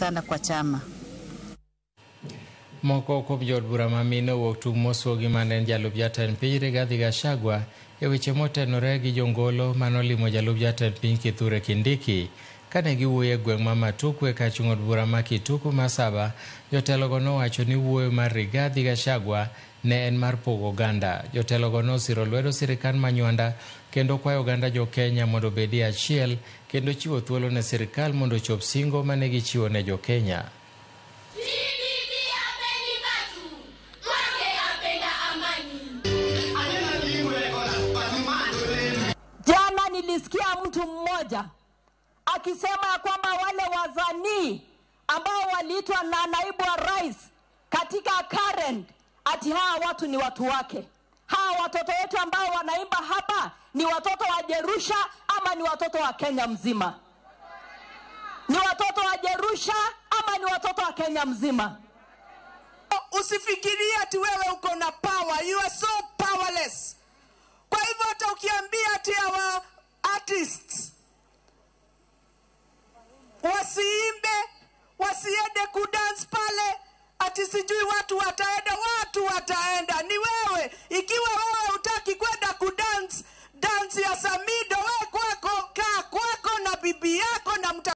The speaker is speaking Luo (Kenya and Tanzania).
Sana kwa chama. Moko kuom jood bura ma mine owuok tung' mosuogi mane en jalup jatend piny Rigathi Gachagua e weche motenore gi jongolo manolimo jalup jatend piny Kithure Kindiki. Kane giwuoyo e gweng' ma Matukwe kachung' od bura ma Kituku Masaba, jotelogo nowacho ni wuoyo mar Rigathi Gachagua ne en mar pogo oganda. Jotelogo nosiro lwedo sirikand Manywanda kendo kwayo oganda jo Kenya mondo obedi achiel kendo chiwo thuolo ne sirikal mondo ochop singo mane gichiwo ne jo Kenya. Jana nilisikia mtu mmoja akisema ya kwamba wale wazanii ambao waliitwa na naibu wa rais katika Karen, ati hawa watu ni watu wake. Hawa watoto wetu ambao wanaimba hapa ni watoto wa Jerusha ama ni watoto wa Kenya mzima? Ni watoto wa Jerusha ama ni watoto wa Kenya mzima? Usifikirie ati wewe uko na power, you are so powerless. Kwa hivyo hata ukiambia ati our artists wasiimbe, wasiende kudance pale, ati sijui watu wataenda, watu wataenda. Ni wewe.